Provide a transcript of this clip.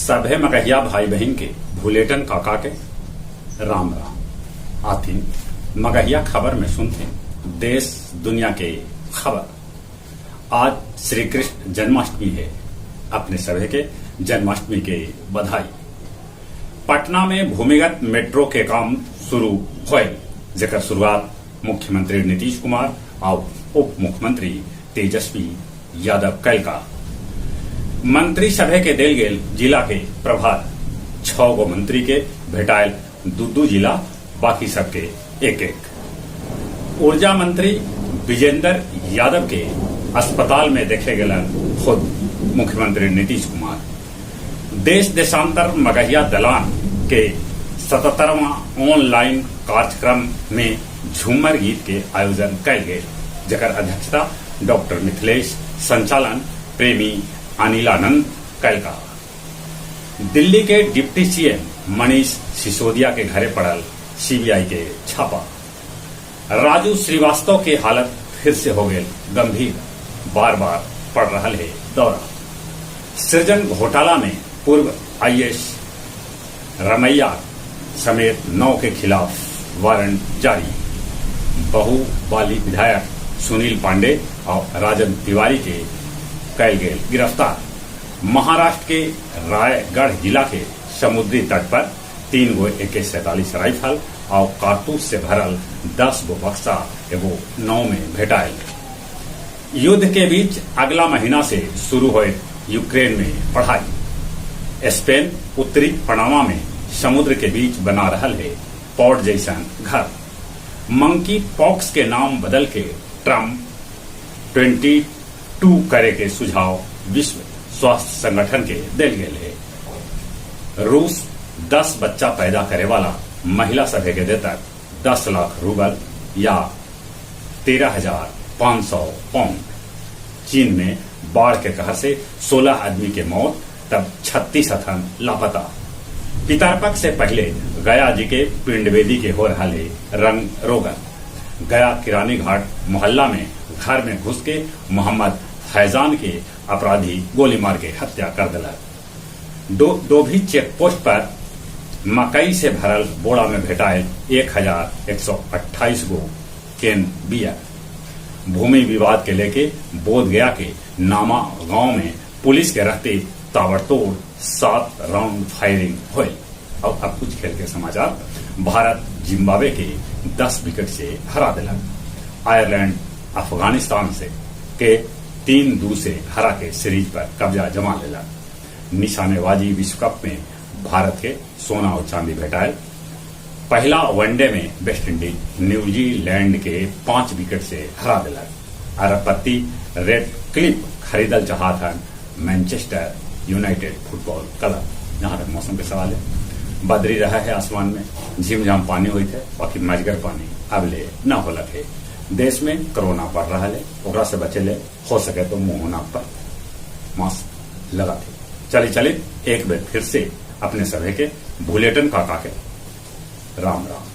सभे मगहिया भाई बहिन के भुलेटन काका के राम राम। आथिन मगहिया खबर में सुनते देश दुनिया के खबर। आज श्री कृष्ण जन्माष्टमी है, अपने सभे के जन्माष्टमी के बधाई। पटना में भूमिगत मेट्रो के काम शुरू होयल, जेकर शुरुआत मुख्यमंत्री नीतीश कुमार और उप मुख्यमंत्री तेजस्वी यादव कैलका। मंत्री सभा के देल गेल जिला के प्रभार, 6 गो मंत्री के भेटायल 2-2 जिला, बाकी सबके 1-1। ऊर्जा मंत्री विजेंद्र यादव के अस्पताल में देखे गेलन खुद मुख्यमंत्री नीतीश कुमार। देश देशांतर मगहिया दलान के 77वां ऑनलाइन कार्यक्रम में झूमर गीत के आयोजन कैल गेल, जकर अध्यक्षता डॉक्टर मिथिलेश, संचालन प्रेमी अनिलानंद कैलका। दिल्ली के डिप्टी सीएम मनीष सिसोदिया के घरे पड़ल सीबीआई के छापा। राजू श्रीवास्तव के हालत फिर से हो गए गंभीर, बार बार पड़ रहा है दौरा। सृजन घोटाला में पूर्व आईएएस रमैया समेत 9 के खिलाफ वारंट जारी। बहुबाली विधायक सुनील पांडे और राजन तिवारी के कैल गेल गिरफ्तार। महाराष्ट्र के रायगढ़ जिला के समुद्री तट पर 3 गो AK-47 rifle और कारतूस से भरल 10 गो बक्सा एगो नाव में भेटायल। युद्ध के बीच अगला महीना से शुरू हुए यूक्रेन में पढ़ाई। स्पेन उत्तरी पनामा में समुद्र के बीच बना रहा है पॉड जैसन घर। मंकी पॉक्स के नाम बदल के ट्रम्प 22 करे के सुझाव विश्व स्वास्थ्य संगठन के दिल गेल है। रूस 10 बच्चा पैदा करे वाला महिला सभे के देता 10 लाख रूबल या 13,500 पाउंड। चीन में बाढ़ के कहर से 16 आदमी के मौत, तब 36 अथन लापता। पितरपक्ष से पहले गया जी के पिंडवेदी के हो रहा है रंग रोगन। गया किरानी घाट मोहल्ला में घर में घुस के मोहम्मद फैजान के अपराधी गोली मार के हत्या कर दिला। डोभी चेक पोस्ट पर मकई से भरल बोड़ा में भेटायल 1128 गो केन बियर। भूमि विवाद के लेके बोध गया के नामा गांव में पुलिस के रहते ताबड़तोड़ 7 राउंड फायरिंग हुए। और अब कुछ खेल के समाचार। भारत जिम्बाब्वे के 10 विकेट से हरा दिला। आयरलैंड अफगानिस्तान से के 3-2 से हरा के सीरीज पर कब्जा जमा लेला। निशानेबाजी विश्व कप में भारत के सोना और चांदी भेटायल। पहला वनडे में वेस्ट इंडीज न्यूजीलैंड के 5 विकेट से हरा दिला। अरबपति रेड क्लिप खरीदल चाहत हन मैनचेस्टर यूनाइटेड फुटबॉल क्लब। जहां तक मौसम के सवाल है, बदरी रहा है आसमान में, झिमझाम पानी हुई थे, बाकी मजगर पानी अब ले न होलक है। देश में कोरोना बढ़ रहा है, ओकरा से बचे ले हो सके तो मुंह नाक पर मास्क लगा थे। चली चली एक बार फिर से अपने सभे के भुलेटन काका के राम राम।